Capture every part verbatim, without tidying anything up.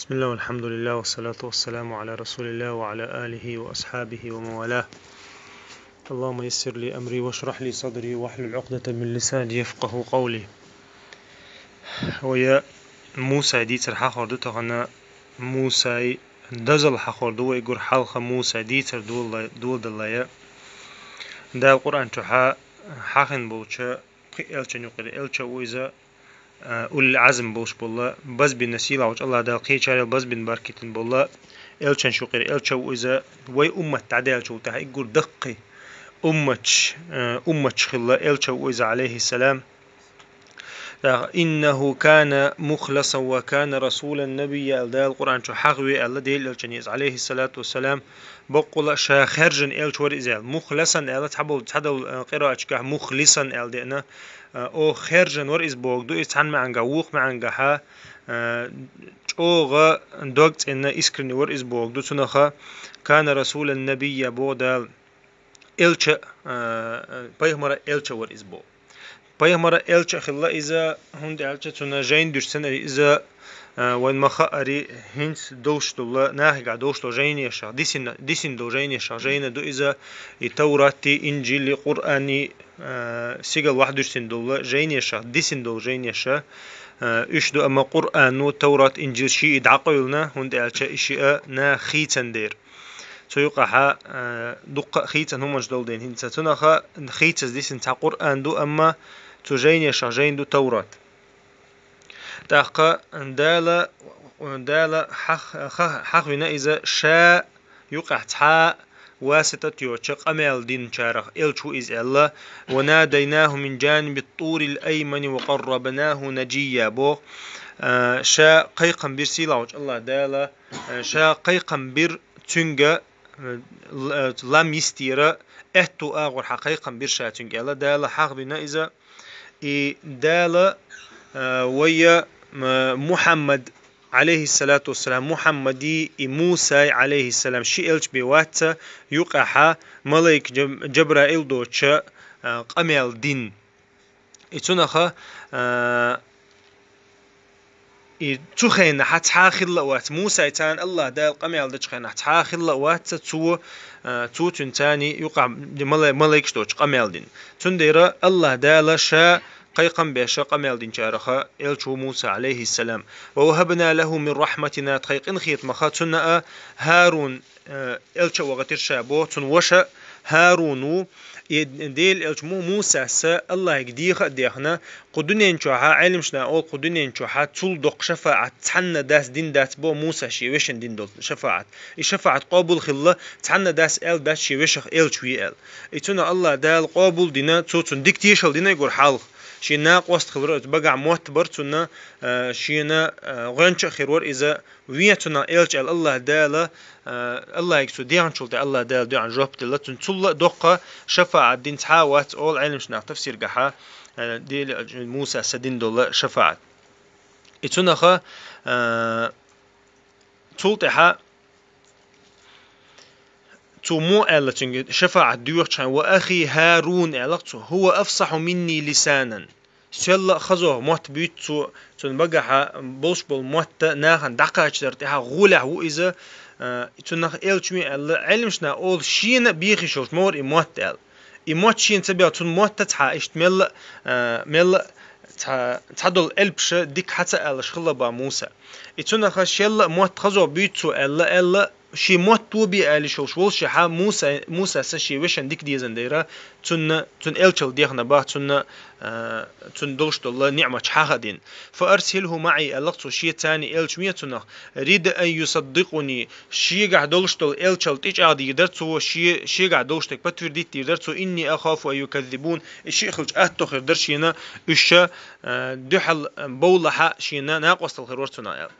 بسم الله والحمد لله والصلاة والسلام على رسول الله وعلى آله وأصحابه ومن والاه. اللهم يسر لي أمري واشرح لي صدري واحلل عقدة من لساني يفقه قولي. Вай Мусай дийцар хьахор ду тахана, Мусай дозал хьахор ду вай гур хьалха Мусай дийцар дола-, додалая. Дала Къуръан чу хьа-, хьахин болча пхи элчан юкъера элча ву иза, а, уллил азм болуш болла, базбина сийлахьчу Аллах Дала кхечарел базбина баркитин болла, элчан шукъира элча ву иза, вай уммат дӀадаьлчул тӀаьхьа иггур даккхий умматш, а, умматш хилла элча ву иза, алейхиссалам. ТӀаккха, «إنه كان مخلصا وكان رسولا نبيا», аьлла Дала Къуръан чу хьахве аьлла Дела элчан иза, алейхиссалату вассалам, баккъула ша хержан элча вара иза аьлла. Мухласан аьлла, цхьабол-, цхьадол, а, къираачкахь мухлисан аьлла деана, а, о, хержан вара иза богу ду, иза цхьан маьӀанга, вукх маьӀангахьа, а, чӀогӀа дог цӀенна искренне вара иза богу ду. Цунаха «كان رسولا نبيا» богу Дала. Элча, а, а, пайхамара элча вара иза богу. Пайхамара элча хилла иза, хӀунда аьлча цуна жайн дуьрсина иза, а, вайн ма хаари, хӀинца долуш долла, нахига долуш долу жайнешах, дисина, дисина долу жайнешах жайна ду иза, и Таврати, Инжили, Къуръани, а, сигал вахь дуьрсина долла жайнешах, дисина долу жайнеша, а, уьш ду, амма Къуръану, Таврат, Инжил шиъ и дӀакъевлина, хӀунда аьлча и шиъ нах хийцан дера. Цу юкъахьа, а, дуккха а хийцан хӀуманаш долу ден хӀинца. Цунаха хийцаза дисина цхьа Къуръан ду, амма цу жайнешах жайн ду Таврат. ТӀаккха Дала, Дала хьах-, ха-, хьахвина иза ша юкъахь цхьа васитат йоцча къамел динчарах элча ву иза аьлла, «وناديناه من جانب الطور الأيمن وقربناه نجيا» боху, а, ша кхайкхам бир сийлахьчу Аллах Дала, а, ша кхайкхам бир цуьнга, а, л-, а, лам йистера аьтту агӀор хьан кхайкхам бир ша цуьнга аьлла, Дала хьахвина иза. И Дала, а, вайя, м-, Мухьаммад, алейхиссалату вассалам, Мухьаммади и Мусай, алейхиссалам, ши элча бен вац ца, юкъахьа малайк Джаб-, Джабраил доцуча, а, къамел дин. И цунаха, а, и цу хенахьа цхьа хилла а вац. Мусай царна Аллах Дала къамел дачу хенахь цхьа хилла а вац ца цо, а, цо цуьнан царний юкъахь мала-, малайкаш доцу къамел дин. Цундела Аллах Дала ша кхайкхам беша къамел динчараха элча ву Муса, алейхиссалам. «ووهبنا له من رحمتنا», тхайн къинхетамаха цунна а ХӀарун, э, элча а вахатира ша боху, цуьнан ваша ХӀарун ву. И Дела элча Му-, Мусас Аллахьига деха а дехна, кху дуьнен чохьа, Ӏеламнаха олу кху дуьнен чохьа цул доккха шафаӀат цхьанна дас дин дац боху Мусас шен вешан дин долу шафаӀат. И шафаӀат къобал хилла, цхьанна дас аьлла дац шен вешах элча ве аьлла. И цунах Аллах Дала къобал дина, цо цунна дика тешал дина и гур хьалха. Шен накъост хилар оцу багахь мотт бар цунна, э, шена, э, гӀоьнча а хир вара иза, вен цунах элча аьлла Аллах Дала, э, Аллахьига цу дехначул тӀе Аллах Дала дуьхьал жоп делла, цунна цулла а доккха шафаӀат дин цхьа а вац олу Ӏеламнаха тафсиргахьа, э, Дела Мусас дина долу шафаӀат. И цунаха, э, цул тӀаьхьа цо мо аьлла цуьнга шафаӀат доьхучхьан, «وأخي هارون», аьлла цо, «هو أفصح مني لسانا». Селла а хазох мотт буьйцу цо, цунна багахьа болуш болу мотта нахана дӀакхачадар тӀехьа гӀолехь ву иза, а, цунах элча вен аьлла, Ӏеламнаха олу шена а бехиш йолуш ма вара и мотт аьлла. И мотт шена ца бел, цунна мотта цхьа иштта мелла а, а, мелла а цхьа, цхьадолу элпаша дика хьа ца алаш хилла бан Муса. И цунаха шелла а мотт хазох буьйцу цо аьлла, аьлла, шен мотто бе алиш йолуш волшехьа Муса, Мусаса шен вешан дика дезан дайра, цунна, цунна элчал дехна бах, цунна, а, цунна долуш долла ниӀматаш хьаха дин. «فأرسله معي», аьлла цо, шен царний элча вен цунах, «يريد أن يصدقني», шегахь долуш долу элчал тӀечӀагӀдийр дара цо, ше-, шегахь долуш дерг подтвердить дийр дара цо, «إني أخاف أن يكذبون», и шиъ хилча атто хир дара шена, уьш, а, дуьхьал бовлахьа шена накъостал хир вара цунах аьлла.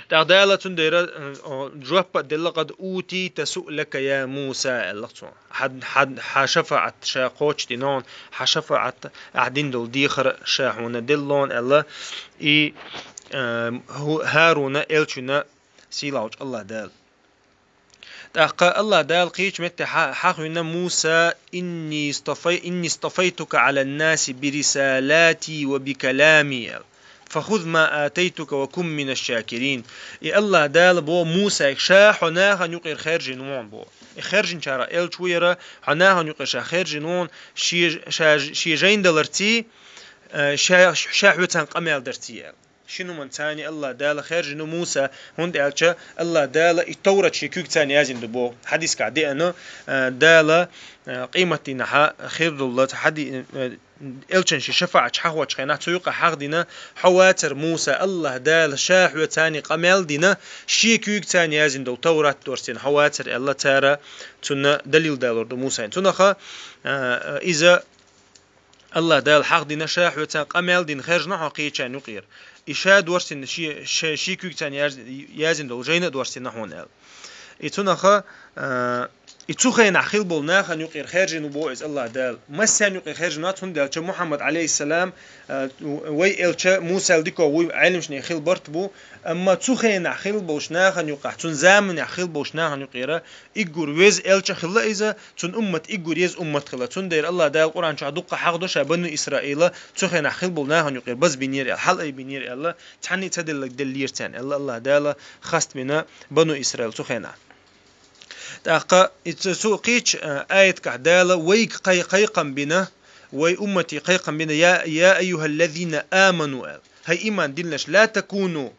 ТӀаккха Дала цундела, э, о, жоп а делла, «قد أوتيت سؤلك يا موسى», аьлла цо. Хьан, хьан, хьан шафаӀат ша кхочушдина, хьан шафаӀат ахь дина долу дехар ша хьуна деллон аьлла, и, э, хӀу-, ХӀаруна элчуьна сийлахьчу Аллах Дала. ТӀаккха Аллах Дала кхечу метте хьа-, хьахвина Муса: «إني اصطفي-، إني اصطفيتك على الناس برسالاتي وبكلامي», аьлла. «فخذ ما آتيتك وكن من الشاكرين». И АллахӀ Дала бо Мусайга, ша хьо нахана юкъера хаьржина вон бо. И хаьржинчарах элча ву яра, хьо нахана юкъера ша хаьржина вон, ши, ша, ши жайн даларций, э, ша, ша хьоьцан къамел дарций аьлла. Шин хӀуманца АллахӀ Дала хаьржина Муса, хӀунда аьлча АллахӀ Дала и Таврат ши куьйгца яздина ду бо. Хьадискахь деана, э, Дала, э, къематдийнахьа хир долла, хьади-, э, элчан ши шафаӀат хьахочу хенахь, цу юкъа хьахдина, хьо вацар Муса, АллахӀ Дала ша хьоьцан къамел дина, ши куьйгца яздина долу Таврат дорцийна хьо вацар аьлла, цара цунна далил далор ду Мусайна. Цунаха, э, иза АллахӀ Дала хьахдина, ша хьоьцан къамел дина хаьржина хьо кхечарна юкъера. И ша дорцийна ши, ши, ши куьйгца яз-, яздина долу жайна а дорцийна хьуна аьлла. И цунаха, а, и цу хенахь хилла болу нахана юкъера хаьржина ву бо иза АллахӀ Дала. Массарна юкъера хаьржина вац, хӀунда аьлча Мухьаммад, Ӏалайхиссалам, а, вай элча Мусал дика вуй, Ӏеламнехан хилла барт бу, амма цу хенахь хилла болчу нахана юкъахь, цуьнан заманахь хилла болчу нахана юкъера, уггар веза элча хилла иза, цуьнан уммат уггар еза уммат хилла. Цундела АллахӀ Дала Къуръан чохь дуккха хьахдо ша Бану Исраила цу хенахь хилла болу нахана юкъера базбинера аьлла, хьалаайбинера аьлла, цхьанна а ца делларг деллера царна аьлла АллахӀ Дала, хастбина Бану Исраил цу хенахь. ТӀаккха и цу, цу кхечу, а, аятехь Дала вайга кхай-, кхайкхам бина, вай уммате кхайкхам бина, я, я айюхаллазина аману аьлла. ХӀай иман диллинарш, ла такуну,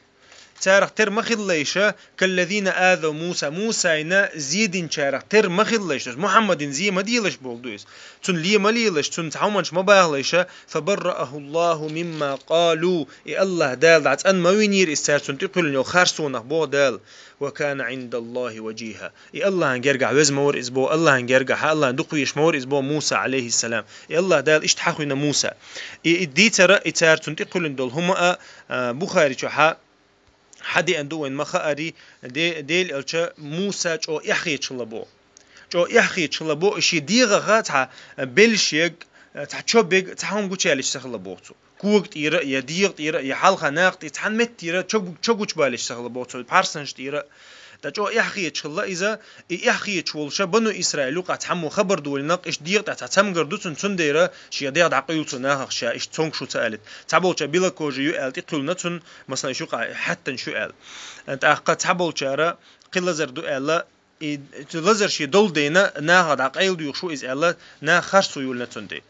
царах тера ма хилалаш, каллазина азав Муса, Мусайна зе динчарах тера ма хилалаш, Мухьаммадна зе ма делаш бохург ду иза. Цунна ле ма лелаш, цунна цхьа хӀуманаш ма бахалаш, фабаррааху Аллаху мимма къалу, и АллахӀ Дала дӀа цӀан ма винера иза цара цунна тӀекхуьллина йолу харцонах боху Дала. Ва кана Ӏиндаллахи важиха. И АллахӀан гергахь веза ма вара иза боху, АллахӀан гергахь, АллахӀан дукха везаш ма вара иза боху Муса, Ӏалайхиссалам. И АллахӀ Дала иштта хьахвина Муса. И, и дийцара, и цара цунна тӀекхуьллина долу хӀума а, а, Бухари чохь хьадеана ду вайн ма хаари, де-, Дела элча Муса чӀогӀа эхь хеташ хилла боху. ЧӀогӀа эхь хеташ хилла боху, и шен дегӀаха цхьа белшег, цхьа чо бег, цхьа хӀума гучаьллаш ца хилла боху цо. Кога тӀера а, я дегӀа тӀера а, я хьалха накха тӀе, цхьана метта тӀера чо, чо гучабаллаш ца хилла боху цо, парсанаш тӀера а. Ткъа чӀогӀа эхь хеташ хилла иза, и эхь хеташ волуша Бану Исраил юкъахь цхьаммо хабар долийна, иштта дегӀа тӀехь цхьа цамгар ду цунна, цундела шен дегӀ дӀакъуьйлу цу нахах ша, иштта цомгуш ву ца алийта. Цхьаболча белокожи ю аьлла, тӀекхуьллина цунна, масалан, шу юкъахь хьаьттанаш ю аьлла. ТӀаккха цхьаболчара кхин лазар ду аьлла, и цу лазар шен долу дайна, нахах дӀакъайладоьхуш ву иза аьлла, наха харцо йолийна цунна тӀе.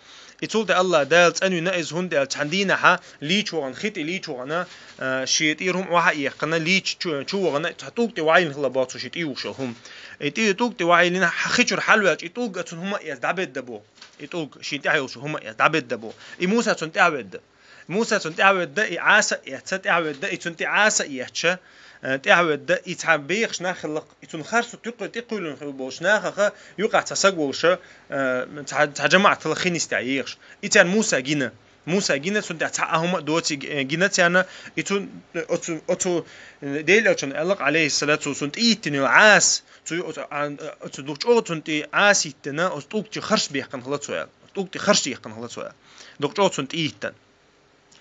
И цул тӀе АллахӀ Дала цӀанвина иза, хӀунда аьлча цхьана дийнахьа лийча вахана, хи тӀе лийча вахана, а, шен тӀера хӀума охьа а яьккхина, лийча чу, чу вахана, цхьа тӀулг тӀе ваийлина хилла боху цо шен тӀе вухуш йолу хӀума. И тӀе, тӀулг тӀе ваийлина, хи чуьра хьалаваьлча, и тӀулг а цунна хӀума а эцна дӀабедда боху. И тӀулг шен тӀехь йолуш хӀума а эцна дӀабедда боху. И Муса цунна тӀехь а ведда. Муса цунна тӀехь а ведда, и Ӏаса а эцна тӀехь а ведда, и цунна тӀе Ӏаса а эцча, э, тӀехь а ведда, и цхьа бехаш нах хилла, и цунна харцо тӀекхуьллина хилла болуш нахаха, юкъахь цхьа саг волуша, э, цхьа, цхьа жамаӀат хилла хи нисдехь ехаш. И царна Муса гина. Муса гина, цунна тӀехь цхьа а хӀума а доций, э, гина царна, и цунна, э, оцу, оцу, э, Дела элчана аьлла-кх, Ӏалайхиссалату, цунна тӀейиттина йолу Ӏаса, цу, оцу, а, оцу дукха чӀогӀа цунна тӀе Ӏаса йиттина, оцу тӀулг чу харш бехкана хилла цо аьлла. ТӀулг тӀе харш ехкана хила цо аьлла. Дукха чӀогӀа цунна тӀейиттина.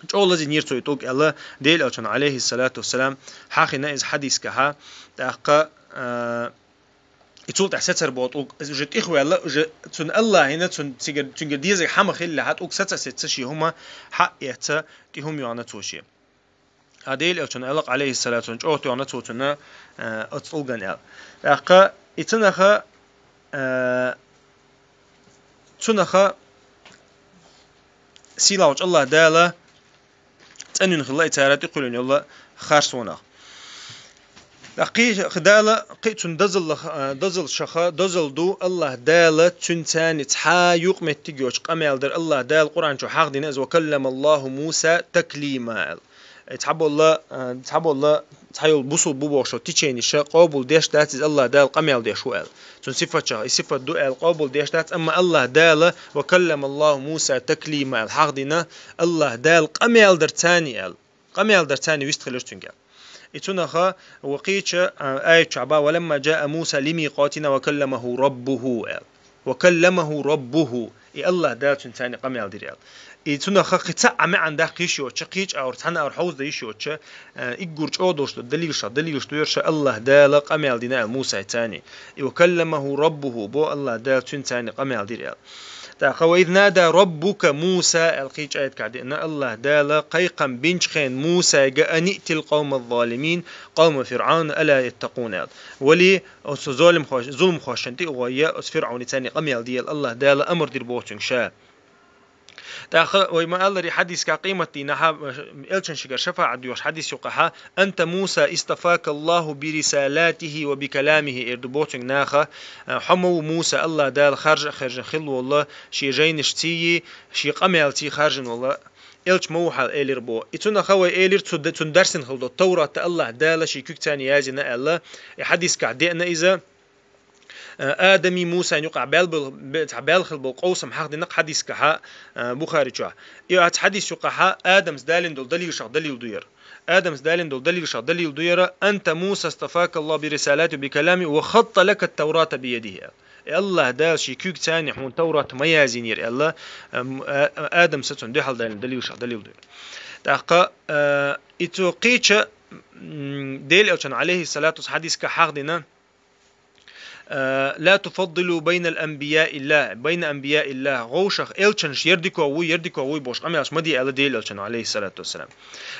ЧӀогӀа лазийнера цо и тӀулг аьлла, Дела элчана, Ӏалайхиссалату вассалам, хьахийна иза хьадискахьа, тӀаккха, а, и цул тӀаьхьа сецар боху тӀулг, иза уже тӀехваьлла, уже цунна АллахӀина, цунна цигара, цуьнгара дезарг хьа ма хиллехьа, тӀулг саца а сецна шен хӀума, хьа а эцна, тӀе хӀума йоьхна цо шен. А Дела элчана аьлла-кх, Ӏалайхиссалату, чӀогӀа тоьхна цо цунна, э, оцу тӀулгана аьлла. ТӀаккха и цунаха, э, цунаха сийлахьчу АллахӀ Дала цӀанвина хилла и цара тӀекхуьллина йолу харцонах. ТӀаккха кхин Дала, кхин цунна дозаллах-, э, дозаллашха, дозалла ду АллахӀ Дала цуьнан царна цхьа юкъаметтиг йоцу къамел дар АллахӀ Дала Къуръан чу хьахдина иза: «Ва каллама Аллаху Муса таклима», – аьлла. Э, цхьаболла, э, цхьаболла, цхьайолу бусулба бу бохуш течениша къобалдеш дац иза АллахӀ Дала къамел деш ву аьлла. Цуьнан сифатчех и сифат ду аьлла къобалдеш дац, амма АллахӀ Дала «Ва каллама Аллаху Муса таклима» аьлла хьахдина, АллахӀ Дала къамел дар царна аьлла. Къамел дар царна вистхилира цуьнга аьлла. И цунаха ва кхеча, а, аят чохь бан: «Ва ламма джаа Муса лимикъатина ва калламаху Раббуху», – аьлла. «Ва калламаху Раббуху». И АллахӀ Дала цуьнан царна къамел дира аьлла. И цунаха кхин цхьа а маьӀна даккха йиш йоцуша, кхеча агӀор цхьана агӀор хьовза йиш йоцуша, э, уггар чӀогӀа долуш долу далилша, далилаш доьрша АллахӀ Дала къамел дина аьлла Мусай царна. И «Ва калламаху Раббуху» бо АллахӀ Дала цуьнан царна къамел дира аьлла. ТӀаккха: «وإذ نادى ربك موسى», аьлла, кхыча аятагахь деана, АллахӀ Дала кхайкхам бинчу хенахь Мусайга: «أن ائت القوم الظالمين، قوم فرعون ألا يتقون», аьлла. Вали оцу золимхош-, зуламхошна тӀе а гӀой, оцу ФирӀауна царна къамел де аьлла, АллахӀ Дала амар дира боху цуьнга ша. ТӀаккха вай ма-аллара, хьадисехь къематдийнахь элчан шигара шафаӀат доьхуш хьадис юкъахь: «أنت موسى اصطفاك الله برسالاته وبكلامه», эр ду боху цуьнга наха, хьо ма ву Муса, АллахӀ Дала харжа а хаьржина хилла волу, шен жайнашций, шен къамелций харжина волу элча ма ву хьо элира боху. И цунах вай элира цу, цунна дарсина хилла долу Товрат АллахӀ Дала шен куьгца язйина аьлла, и хьадисехь деана иза. Э, Адамий Мусайн юкъахь баьлла бу-, бе-, цхьа баьлла хилла болу къовсам хьахдина хьадисехь, э, Бухари чохь. И оцу хьадис юкъахь Адамс далийна долу далилшах далил ду яра. Адамс далийна долу далилшах далил ду яра: «أنت موسى اصطفاك الله برسالته وبكلامه وخط لك التوراة بيده». И АллахӀ Дала шен куьгца хьуна Товрат ма язйинера аьлла, э, м, э, Адамс цунна дуьхьал далийна далилшах далил ду яра. ТӀаккха, э, и цу кхечу, м, Делан элчано, алейхиссалату вассалам, хьадисехь хьахдина, э, «لا تفضلوا بين أنبياء الله، بين أنبياء الله». Вовшах элчанаш ер дика вуй, ер дика вуй бохуш къамелаш ма де аьлла Делан элчано, алейхиссалату вассалам.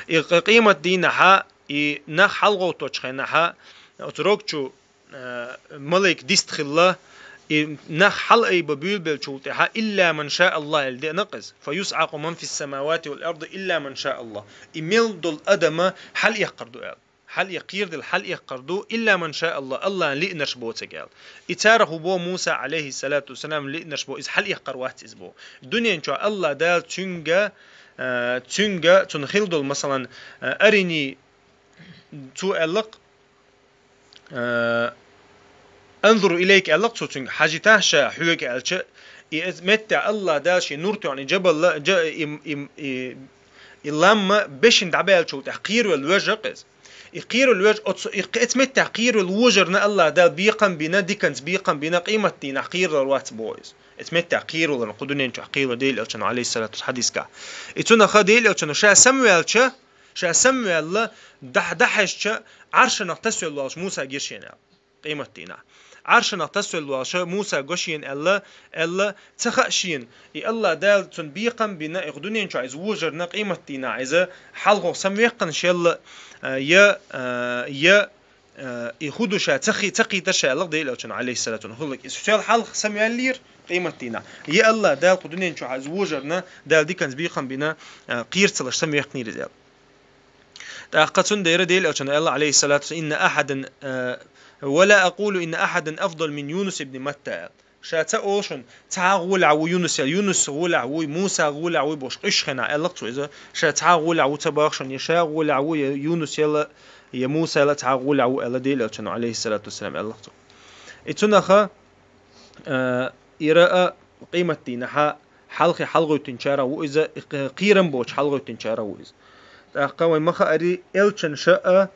И къ-, къематдийнахь, и нах хьалагӀовтточу хенахь, оцу рогчу, э, малайк дист хилла, и нах хьалаайба буьйлабеллачул тӀаьхьа, «إلا من شاء الله», аьлла деана иза. «فيصعق من في السماوات والأرض إلا من شاء الله». И мел долу адам хьалаэккхар ду аьлла. Хьалаэккхар ду, хьалаэккхар ду, «إلا من شاء الله», АллахӀна лиънарш боцург аьлла. И царах ву боху Муса, алейхиссалату вассалам, лиънарш боху, иза хьалаэккхар вац иза боху. Дуьнен чохь АллахӀ Дала цуьнга, э, цуьнга, цунна хилла долу, масалан, э, «أرني», цо аьлла-кх, э, «أنظر إليك», аьлла-кх цо цуьнга, «хьажийтахьа ша хьоьга» аьлча, и эц-, меттехь АллахӀ Дала шен нур тоьхна и джабал, джа-, и, и, и, и лам бешина дӀабаьллачул тӀаьхьа кхеравелла вежа-кх иза. И кхеравелла вежа, оцу, и кх-, эц-, меттехь кхеравелла вожарна АллахӀ Дала бекхам бина, диканца бекхам бина, къематдийнахь кхералур вац боху иза. Эц-, меттехь кхеравелла, кху дуьнен чохь кхерало Делан элчано, алейхиссалату вассалам, хьадисехь. И цунах Делан элчано ша самаваьлча, ша самаваьлла, дӀа-, дӀахьаьжча, Ӏаршанах тасавелла волуш Муса гира шена аьлла. Къематдийнахь. Ӏаршанах тасавелла волуш Муса го шена аьлла, аьлла, ца хаьа шена. И АллахӀ Дала цунна бекхам бина, и кху дуьнен чохь иза вожарна, къематдийнахь иза хьалхо самаваьккхина шелла, э, я, э, я, э, и хӀун ду ша ца хи-, ца кхийтира ша аьлла-кх Делан элчано, алейхиссалату вассалам, хӀуллакх иза цул хьалха самаваьллера, къематдийнахь. Я АллахӀ Дала кху дуьнен чохь иза вожарна, Дала диканца бекхам бина, э, кхера ца луш самаваьккхинера иза аьлла. ТӀаккха цундела Делан элчано аьлла, алейхиссалату вассалам: «إن أحدا، э, ولا أقول إن أحدا أفضل من يونس بن متى», аьлла. Ша ца олу шуна, цхьа а гӀолехь ву Юнус аьлла, Юнус гӀолехь вуй, Муса гӀолехь вуй бохуш, къуьйсуш хенахь аьлла-кх цо иза, ша цхьа а гӀолехь ву ца боху шуна, я ша гӀолехь ву, я Юнус аьлла, я Муса аьлла, цхьа а гӀолехь ву аьлла Делан элчано, алейхиссалату вассалам, аьлла-кх цо. И цунах, э, ира а къематдийнахь хьалхе хьалагӀовттинчарах ву иза, кхерам боцуш хьалагӀовттинчарах ву иза. ТӀаккха вайн ма-хаари, элчанаш а,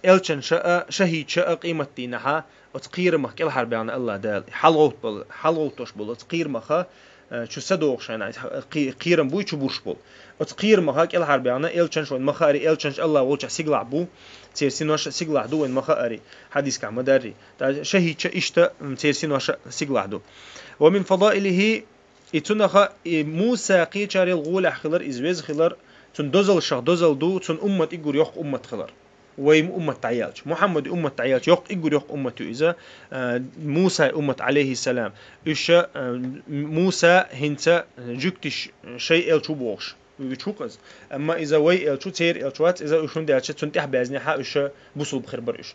элчанаш а, шахӀидаш а къематдийнахь оцу кхерамах кӀелхьарбаьхна АллахӀ Дала. ХьалагӀовттабала-, хьалагӀовттош болу оцу кхерамах, э, чу са дохуш хенахь, кхе-, кхерам буй чу бурш болу. Оцу кхерамах кӀелхьарбаьхна элчанаш, вайн ма-хаари, элчанаш АллахӀ волчохь сигалахь бу, церан синош а сигалахь ду, вайн ма-хаари, хьадисехь ма-дарри. ТӀаккха шахӀидаш а иштта, м, церан синош а сигалахь ду. «ومن فضائله», и цунах, и Муса кхечарел гӀолехь хилар, иза веза хилар, цуьнан дозаллех дозалла ду, цуьнан уммат уггар йоккха уммат хилар. Вайн уммат дӀаяьлча, Мухьаммадан уммат дӀаяьлча, йоккха, уггар йоккха уммат ю иза, э, Мусан уммат, алейхиссалам. Уьш, э, Муса хӀинца жуьгташа шайн элча ву бохуш, уьш ву-кх иза. Амма иза вайн элча ву, церан элча вац иза, уьш, хӀунда аьлча цунна тӀаьхьа баьзнехь уьш бусулба хир бара уьш.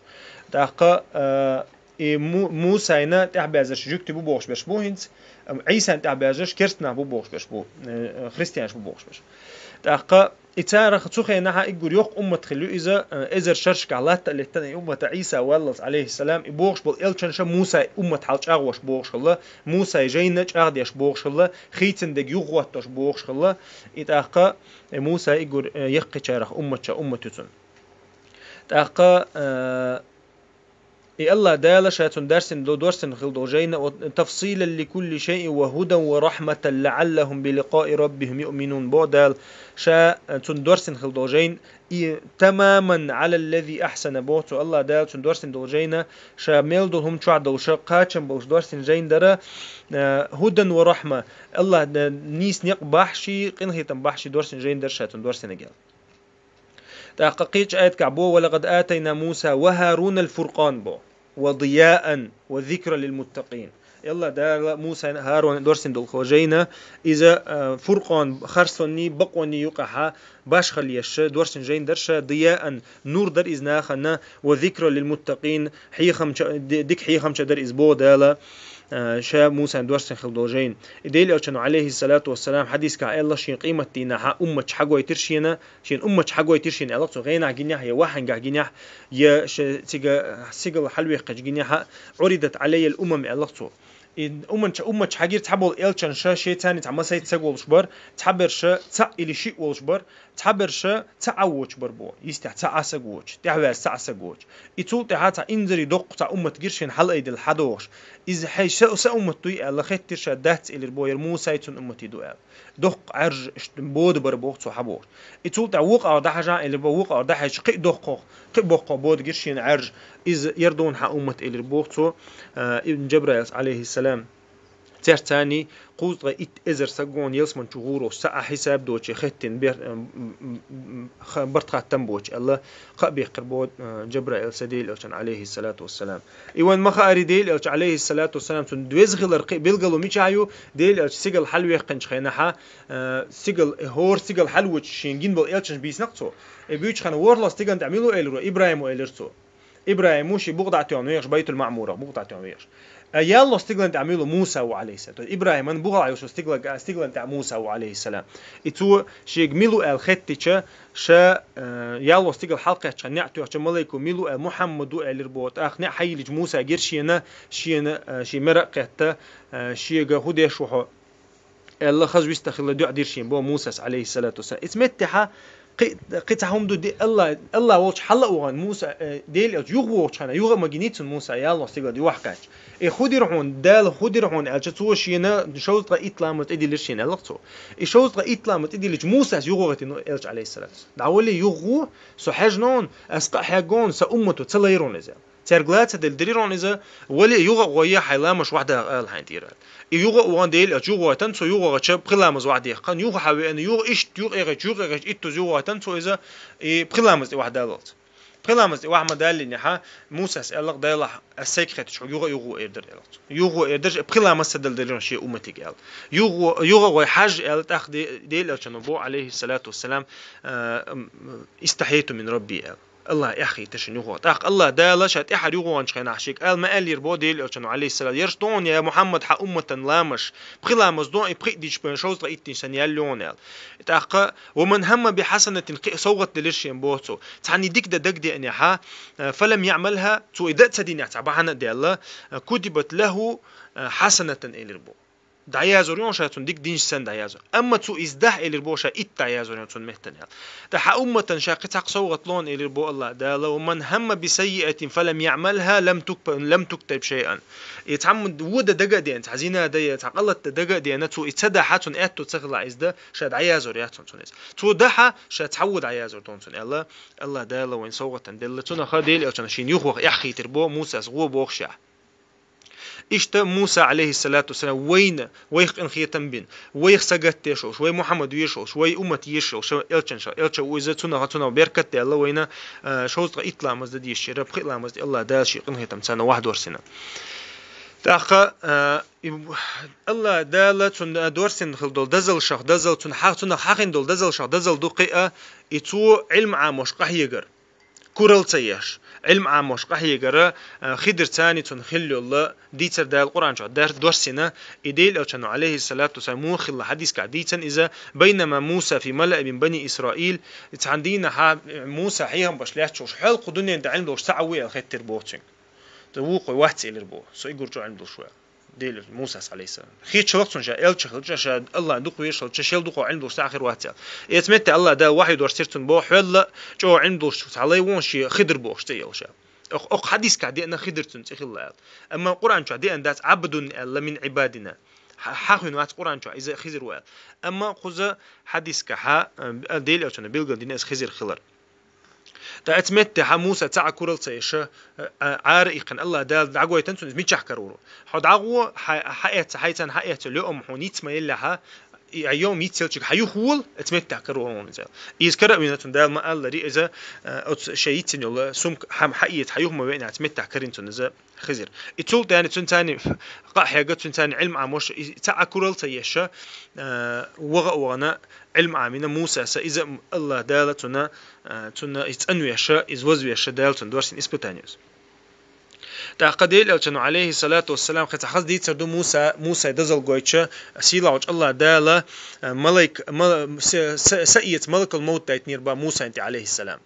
ТӀаккха, э, и Му-, Мусана тӀаьхьабаьззарш жуьгтий бу бохуш берш бу хӀинца, ам, Ӏийсана тӀаьхьабаьззарш керстанаш бу бохуш берш бу, э, христианаш бу бохуш берш. ТӀаккха и царах цу хенахь уггар йоккха уммат хилла ю иза, э, эзар шерашкахь латта а леттина и уммат Ӏийса валлалц, алейхиссалам, и бохуш болу элчанаш а Мусан уммат хьал чӀагӀош бохуш хилла, Мусан жайна чӀагӀдеш бохуш хилла, хийцина дерг юхахӀоттош бохуш хилла, и тӀаккха, э, Муса уггар, э, яккхийчарах умматех уммат ю цуьнан. ТӀаккха, э, И Аллах Дала ша цунна дарсина до дарсина хила долу жайна, вот, «تفصيلا لكل شيء وهدى ورحمة لعلهم بلقاء ربهم يؤمنون», бо Дала, ша, э, цунна дарсина хила долу жайна, и «تماما على الذي أحسن», бо цо Аллах Дала цунна дарсина долу жайна, ша мел долу хӀума чохь долуша, кхачам болуш дарсина жайна дара, э, «هدى ورحمة», Аллах, э, нийса некъ бахьа ши, къинхетам бахьа ши дарсина жайна дара ша цунна дарсина гел. ТӀаккха кхечу аятехь бо: «ولقد آتينا موسى وهارون الفرقان», бо, «وضياء وذكرى للمتقين». Аллах Дала Мусайна, ХӀарунна дарсина долу хила жайна, иза, а, фуркъан, харцонний, бакъонний юкъахьа башхалла еш, дарсина жайна дара ша, «ضياء», нур дара иза нахана, «وذكرى للمتقين», хьехамча, ди-, дика хьехамча дара иза, бо Дала, а, ша Мусайна дарсина хила долу жайна. И Делан Элчано, алейхиссалату вассалам, хьадисехь аьлла, шен къематдийнахьа умматаш хьагойтира шена, шен умматаш хьагойтира шена аьлла цо, гӀенахь гинехь, я ваьхьангахь гинехь, я ша цига сигала хьалаваьккхинчу гинехь, «عرضت علي الأمم» аьлла цо. И умматаш, умматаш хьагира цхьаболу элчанаш, шайца цхьаьна цхьа масех саг волуш бара, цхьаберш цхьаъ или шиъ волуш бара, цхьаберш цхьа Ӏа воцуш бара бо, йистехь цхьа Ӏа саг воцуш, тӀаьхьаваьлла цхьа Ӏа саг воцуш. И цул тӀаьхьа цхьа инзаре доккха цхьа уммат гира шена хьалаайдина хьадогӀуш. Иза хьайн са, са уммат дуй аьлла хеттира ша, дац элира бо, яра Мусай цунна умматий ду аьлла. Доккха Ӏаьржа иштта бода бара боху цо хьабохуш. И цул тӀаьхьа вукхара дӀахьажахьа элира бо, вукхара дӀахьаьжча кхин а доккхох, кхин а боккхох бода гира шена Ӏаьржа. Иза яра дуна хьан уммат элира боху цо, а, Ибн Джабраилс, алейхиссалам. Церца царний кхузткъе итт эзар саг вон ялсамани чу гӀур волуш, ца а хьисаб доций хеттина бер-, м, м, м, ха-, барт хаттам боцуш аьлла, кхаъ беккхира бо, а, Джабраил сан Делан Элчан, алейхиссалату вассалам. И вайн ма хаари Делан Элча, алейхиссалату вассалам, цунна веза хилар кхин а билгало мичахь ю, Делан Элча сигала хьалаваьккхинчу хенахьа, а, сигала, э, хӀора сигала хьалавоьдуш шена гина болу элчанаш бийцинарг цо. И буьйцу хенахь ворхӀалгӀа стигана тӀехь мила ву элира? ИбрахӀим ву элира цо. ИбрахӀим ву шен букъа дӀа а тоьхна вехаш, Байтул-Маъмурах букъа дӀа а тоьхна вехаш. А яллалгӀа стигана тӀехь мила ву? Муса ву, алейхиссалам. То есть ИбрахӀиман букъа дӀа йолчу стигала, стигана тӀехь Муса ву, алейхиссалам. И цо шега мила ву аьлла хеттича, ша, э, яллалгӀа стигала хьалакхаьчча неӀ тоьхча малайко мила ву аьлла, Мухьаммад ву аьлира бо. ТӀаккха неӀ хьайиллича Муса гира шена, шена, э, шен мера а кхетта, э, шега хӀун деш ву хьо аьлла, хаза вист хилла дуьхьа дира шена бо Мусас, алейхиссалату вассалам. Иза меттехьа кхи-, кхин цхьа хӀума ду, де-, Алла, Алла волчу хьала а вахана, Муса, э, Делан Элча юха вогӀучу хенахь, юха а ма гиний цунна Муса, яллалгӀа стигала юхакхаьчча. И хӀун дира хьуна, Дала хӀун дира хьуна аьлча, цо шена шовзткъе итт ламаз тӀедиллира шена аьлла цо. И шовзткъе итт ламаз тӀедиллича Мусас юха вахийтина Элча, алейхиссалату вассалам. ДӀа вали юха гӀо, со хьаьжна вон, ас къа хьегна вон, сан уммато ца лайра вон иза. Цаьрга лаца делла дирира вон иза, вали юха а гӀой, хьайн ламазаш охьадаккха ала хьайна тӀера. И юха а вахана Делан Элча юха вахийтина, цо юха вахча пхи ламаз охьадехкана, юха хьавеана, юха иштта, юха эгӀича, юха эгӀича, итт туза юха вахийтина цо иза, и пхи ламаз тӀе охьадаллалц. Пхи ламаз тӀе охьа ма даллинехьа, Мусас аьлла-кх Делахь, ас сайга хеттачу хьо юха а юха гӀо эр дара аьлла цо. Юха гӀо эр дара, пхи ламаз ца далла дирира шен умматига аьлла. Юха гӀо, юха а гӀой хьажа аьлла, тӀаккха Де-, Делан Элчано бо, алейхиссалату вассалам, а, м, «استحييت من ربي» аьлла. Аллах эхь хийтира шена юха. ТӀаккха Аллах Дала ша тӀаьхьара юха ваханчу хенахь шега ала ма аьллера бо Делан Элчано, алейхиссалам: «Ярш ду хьуна, я Мухьаммад, хьан умматан ламазаш, пхи ламаз ду хьуна, и пхи а дича бен шовзткъе иттанчу санна ял ю хьуна» аьлла. И тӀаккха: «ومن هم بحسنة», кхин а совгӀат делира шена бо цо. Цхьанна дика дан дагадеанехьа, а, «فلم يعملها», цо и дан а ца динехь цхьа бахьана а даьлла, а, «كتبت له حسنة» элира бо. ДӀаязор ю хьуна ша цунна дика динчу санна дӀаязор. Амма цо иза дахь элира бо ша итт дӀаязор ю хьуна цунна меттана аьлла. ТӀаккха хьан умматан ша кхин цхьаккха совгӀат ло хьуна элира бо Аллах Дала: «ومن هم بسيئة فلم يعملها لم تكتب، لم تكتب شيئا». И цхьамма вон дан дага а деана, цхьа зина дан я, цхьа гӀалат дан дага а деана, цо и ца дахь, цунна аьтто ца хилахь иза дан, ша дӀаязор яц хьуна цунна иза. Цо дахь, ша цхьа вон дӀаязор ду хьуна цунна аьлла, Аллах Дала вайна совгӀатана делла. Цунах Делан Элчано шена юха ваха эхь хийтира бо Мусас гӀо бохушехь. Иштта Муса, алейхиссалату вассалам, вайна, вайх къинхетам бина, вайх сагатдеш волуш, вай Мухьаммад везаш волуш, вай уммат езаш волуш, элчанаш, элча ву иза, цунах, цунах беркат а даьлла вайна, а, шовзткъе итт ламаз дан дезаш яра, пхи а ламаз дан Аллах Дала шен къинхетам царна ваха дорсина. ТӀаккха, а, и, Аллах Дала цунна дорсина хила долу дозаллех дозалла, цунна хьа-, цунах хьахийна долу дозаллех дозалла ду кхин а, и цо Ӏилма Ӏамош къахьегар. Куралла ца еш, Ӏилма Ӏамош къахьегара, а, Хидр царна цунна хилла йолла дийцар Дала Къуръан чохь дар-, дорсина, и Делан Элчано, алейхиссалату вассалам, муха хилла хьадисехь дийцина иза: «بينما موسى في ملأ من بني إسرائيل», цхьана дийнахьа Муса хьехам беш лаьтташ волуш, хьалха кху дуьненан тӀе Ӏилма долуш цхьа а ву аьлла хеттира боху цуьнга. Цо вукхо вац элира боху, со и гур чӀогӀа Ӏилма долуш ву аьлла. Делан Мусас, алейхиссалам. ХӀинццалц цунна ша элча хилча, ша Аллах дукха везаш хилча, шел дукха Ӏилма долуш цхьа а хир вац аьлла. Эца метте Аллах Дала вахьй дорсира цунна боху, хьол а чӀогӀа Ӏилма долуш цхьа лай вон шен Хидр бохуш цӀе йолуш аьлла. Ох, ох хьадискахь деана Хидр цун цӀи хилла аьлла. Амма Къуръан чохь деана дац Ӏабдун аьлла мин Ӏибадина. Хьа-, хьахуьн вац Къуръан чохь, иза Хизр ву аьлла. Амма кхуза хьадискахь, а, Дела элчано билгал дина иза Хизр хилар. Ткъа оцу меттехь Муса цхьа а куралла ца еш, а, Ӏара иккхина Аллах Дала дӀагойтина цунна иза мичахь карор ву. Хьо дӀагӀо, хьа-, хьаэцна, хьайцана хьаэцна, лоьам хьуна йиц ма еллехьа, и а йом йицъелчиг хьан юхавола, оцу меттехь карор ву иза. Иза кара а вина цунна Дала ма-аллара, иза, а, оцу шайн йицйина йолу сумка хьан хьаэца, хьан юха ма веъна, оцу меттехь карийна цунна иза Хизр. И цул тӀаьхьа цуьнан царна къа а хьегна, цуьнан царна Ӏилма Ӏамош, и цхьа а куралла ца еш, а, ваха а вахана, Ӏилма Ӏамийна Мусас, иза Аллах Дала цунна, а, цунна иза цӀанвеш, иза вазвеш, Дала цунна доссийна испытание иза. ТӀаккха Дела элчано, алейхиссалату вассалам, кхин цхьа хаза дийцар ду Муса, Мусай дозалла гойтуш, сийлахьчу Аллах Дала, а, малайк-, мала-, са, са, са эца малакал-мовт дайтинера бах Мусайна тӀе, алейхиссалам.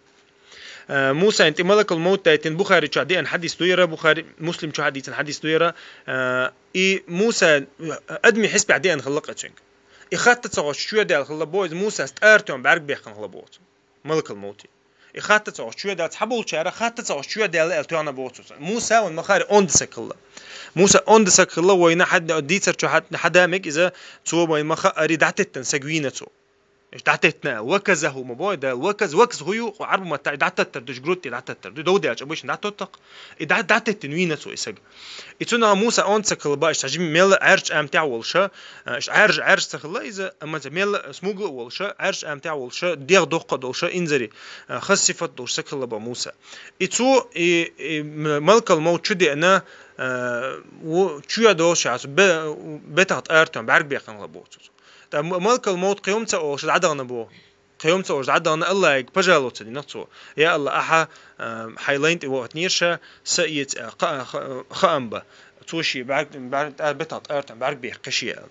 А, Мусайна тӀе малакал-мовт дайтина Бухари чохь деана хьадис ду яра, Бухари, Муслим чохь а дийцина хьадис ду яра, а, и Муса, а, адамийн хьесапехь деана хилла-кх цуьнга. И хатта ца хууш чоь даьлла хилла боху иза Мусас тӀара тоьхна бӀаьрг баьккхина хилла боху цо. Малакал-мовти. И хатта ца хууш чоь даьлла, цхьаболчара хатта ца хууш чоь даьлла аьлла тоьхна боху цо. Муса вайн ма-хаара онда саг хилла. Муса онда саг хилла, вайна хьад-, дийцар чохь хьад-, хьада мега иза, цо вайн ма-хаара дӀатеттина саг вийна цо. Иштта дӀатеттина аьлла. Ваказаху ма бой Дала. Ваказ, ваказ хӀу ю, Ӏарба маттахь дӀататтар ду, иштта грудь тӀе дӀататтар ду. Дов даьлча обычно дӀатотту-кх. И дӀа-, дӀатеттина вийна цо и саг. И цунах Муса онда ца хилла бах, иштта хьажа мел Ӏаьржачу амтехь волуша, а, иштта Ӏаьржа, Ӏаьржа ца хилла иза, амма ца мел смугла а волуша, Ӏаьржачу амтехь волуша, дегӀ доккха а долуша, инзаре, а, хаза сифат долуш ца хилла бах Муса. И цо, и, и м-, малакал-мовт чу деана, а, ву-, чоь долуш яц, бе-, бетах тӀара тоьхна бӀаьрг баьккхина хилла боху цо. Ткъа м-, малакал-мовт кхин хӀума ца олуш дӀадахана боху. Кхин хӀума ца олуш дӀадахана Аллахьига пожаловаться дина цо. Я Аллах, ахьа, а, хьайн лайна тӀе вахийтинера ша, са эца, а, ха-, ха-, хаам бан. Цо шен бӀаьрг, бӀаьрг, тӀа-, бетах тӀара тоьхна бӀаьрг баьккхи шен аьлла.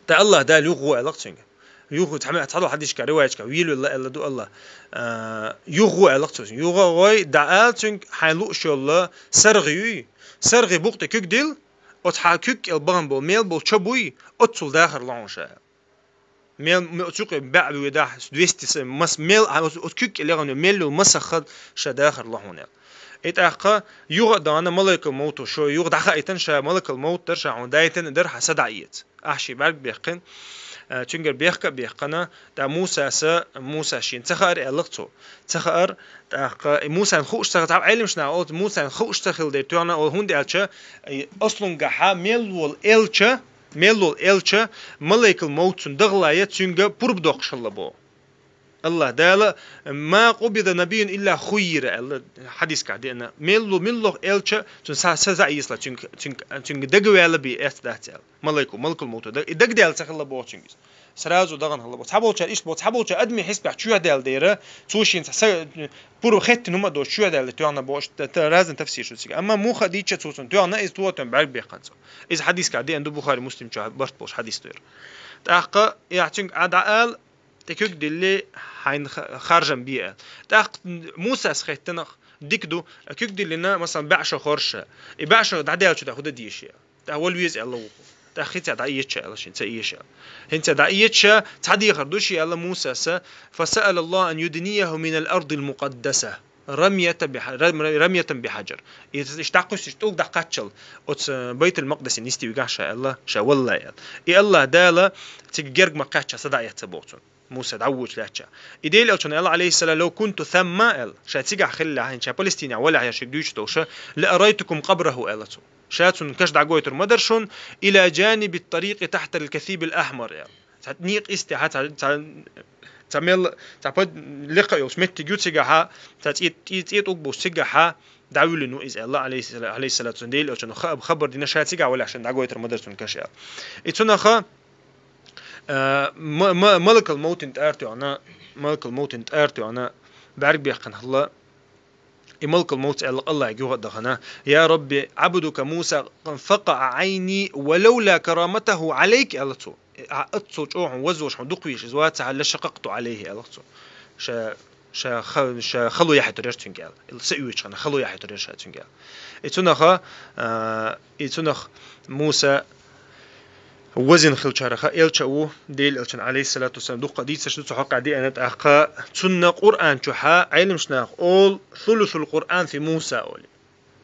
Ткъа Аллах Дала юха гӀо аьлла-кх цуьнга. Юха, цхьа-, цхьадолу хьадисчохь, риваятчохь, велавелла аьлла ду Аллах. А, юха гӀо аьлла-кх цо цуьнга. Юха гӀой, дӀаала цуьнга, хьайн лууш йолу саргӀа юй. СаргӀин букъа тӀе куьг дилла, оцу хьан куьг кӀел бахана болу мел болу чо буй, оццул дахар ло хьуна ша. Мел, ме-, оцу юкъе баьӀ вуьйдахь, двести с-, мас-, мел, а, оцу, оцу куьг кӀел яхана йолу мел йолу масах ша дахар ло хьуна аьлла. И тӀаккха юха а дахана малакал-мовто шо юха дӀахаийтина ша малакал-мовт дара, ша хьуна дайтина дара, хьан са дӀаэца. Ахьа шен бӀаьрг баьккхина, а, цуьнгара бехка а бехкана, ткъа Мусаса, Муса шена ца хаьара аьлла-кх цо. Ца хаьара, тӀаккха и Мусана хууш ца хилла, цхьа Ӏеламнаха олу, Мусана хууш ца хилла дерг тоьхна олу, хӀунда аьлча, и ослунгахьа мел волу элча, мел волу элча, малайкал мовт цунна дахале, цуьнга пурба доккхуш хилла боху. Аллах Дала: «Ма къубида набийюн илла хуййира», аьлла, хьадискахь деана. Мел ву, мел волу элча, цунна са, са за а йисла, цуьнга, цуьнга, цуьнга дагаваьлла бен эцна дац аьлла. Малайко, малакал мовто даг-, и дагадеана ца хилла боху цуьнга иза. Сразу дахана хилла боху. Цхьаболчара иштта боху, цхьаболчара адамийн хьесапехь чоьхьадаьлла дера, цо шена цхьа са, пурба хеттина хӀума а доцуш чоьхьадаьлла тоьхна бохуш, т-, т-, разный тафсир шу цига. Амма муха а дийча цо цунна тоьхна, иза тоьхна бӀаьрг бехкан цо. Иза хьадискахь деана ду, Бухари, Муслим чохь барт болуш хьадис ду яра. ТӀаккха, яхь цуьнга а дӀаала, тӀе куьг дилли, хьайна ха-, харжам бе аьлла. ТӀаккха Мусас хеттанах дика ду, куьг диллина, масалан, баьӀ шо хорша. И баьӀ шо дӀадаьллачу тӀе хӀу дан деза ша? ТӀаккха вала веза аьлла вукхо. ТӀаккха хӀинца дӀаэца ша аьлла шена, ца эца ша. ХӀинца дӀаэца ша, цхьа дехар ду шен аьлла Мусаса: «Фасаала Аллах ан юднияху минал ардил мукъаддаса». Рамьята бихьа-, рам-, рамьятан бихьаджар. Иза иштта дӀакхуьссуш, тӀулг дӀакхаччал, оцу Байтул-Макъдисе нисди вигахь ша аьлла, ша валлай аьлла. И Аллах Дала цига герга ма кхаьчча, са дӀаэцна боху цунна. Муса дӀавоьдуш лаьттача. И Дела элчано аьлла, алейхиссалам: «Лав кунту самма», аьлла, ша цигахь хиллехь, хӀинца Палестинехь валехь я шига дуьйцуш долуша, «ла арайтукум къабраху», аьлла цо. Ша цунна каш дӀагойтур ма дара шуна, «ила джанибит тарикъи тахтал касибил ахмар», аьлла. Цхьа некъа истехьа, цхьа, цхьа, цхьа мел, цхьа под-, лекха йолуш меттиг ю цигахьа, цхьа цӀе-, цӀе-, цӀе тӀулг болуш цигахьа, дӀавуьллина ву иза аьлла, алейхиссала-, алейхиссалату вассалам, Дела элчано ха-, хабар дина, ша цигахь валехь шена дӀагойтур ма дара цунна каш аьлла. И цунаха, а, ма-, ма-, малакал мовтин тӀара тоьхна, малакал мовтин тӀара тоьхна, бӀаьрг бехкана хилла, и малакал мовт аьлла Аллахьига юха а дахана: «Я Рабби, Ӏабдука Муса факъаӀа Ӏайни ва лавла караматаху Ӏалайк», аьлла цо. А, оццул чӀогӀа хьуна вазвеш хьуна дукха везаш иза вацахьара, «ла шакъакъту Ӏалайхи», аьлла цо. Ша, ша ха-, ша хало яхьийтур яра цуьнга аьлла. Ил са оьцуш хана хало яхьийтур яра ша цуьнга аьлла. И цунаха, а, и цунах Муса Везаш хилчарех элча ву, Делан элчан, алейхиссалату вассалам, дукха дийцарш ду цу хьокъехь деана, тӀаккха цунна Къуръан чохь Ӏеламнаха олу сулусул Къуръан фи Муса олу.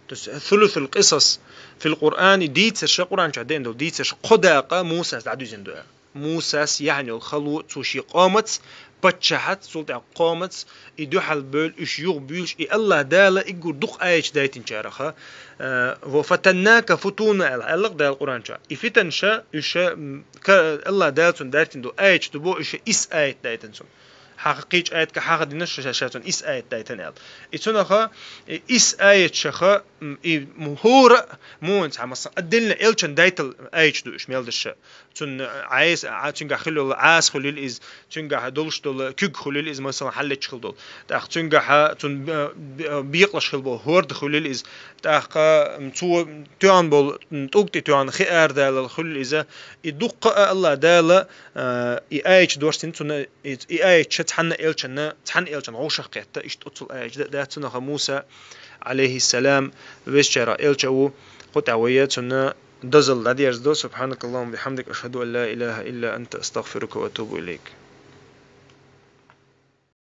То есть сулусул къисас фил Къуръан, и дийцарш, Къуръан чохь деана долу дийцарш кхо дакъа Мусас дӀадуьзна ду аьлла. Мусас яьхьна йолу хало цо шен къомаца, паччахьаца, цул тӀаьхьа къомаца, и дуьхьал бевлла, уьш юха буьйлуш, и Аллах Дала уггар дукха аяташ дайтинчарех, э, «Ва фатаннака футуна» аьлла, аьлла Дала Къуръан чохь. И фитанаш, уьш, м, ка-, Аллах Дала цунна дайтина долу аяташ ду боху, уьш исс аят дайтина цунна. Хьаха кхечу аятка хьаха дина ша, ша, ша цунна исс аят дайтина аьлла. И цунах, и исс аятах, м, и хӀора а муха цхьа, масала, отдельно элчан дайтал аяташ ду уьш мел дерш. Цунна Ӏеса, а, цуьнгахь хилла йолу Ӏаса хуьлийла иза, цуьнгахь долуш долу куьг хуьлийла иза, масала, хьаллечу хила долу. ТӀаккха цуьнгахь цунна бе-, бе-, бекъалш хила болу хӀорда хуьлийла иза. ТӀаккха, м, цо тоьхна болу, м, тӀулг тӀе тоьхна хи арадалар хуьлийла иза. И дуккха а Аллах Дала, а, и аяташ доссийна цунна, и, и аяташ цхьанна элчанна, цхьанна элчанна вовшах кхетта, иштта оццул аяташ да-, дац цунах. Муса, алейхиссалам, везачарех элча ву, кху тӀехь вай цунна дозалла дӀадерзадо. Субханакаллахумма бихамдик, ашхаду ан ла илаха илла анта, астагфирука ва атубу илейк.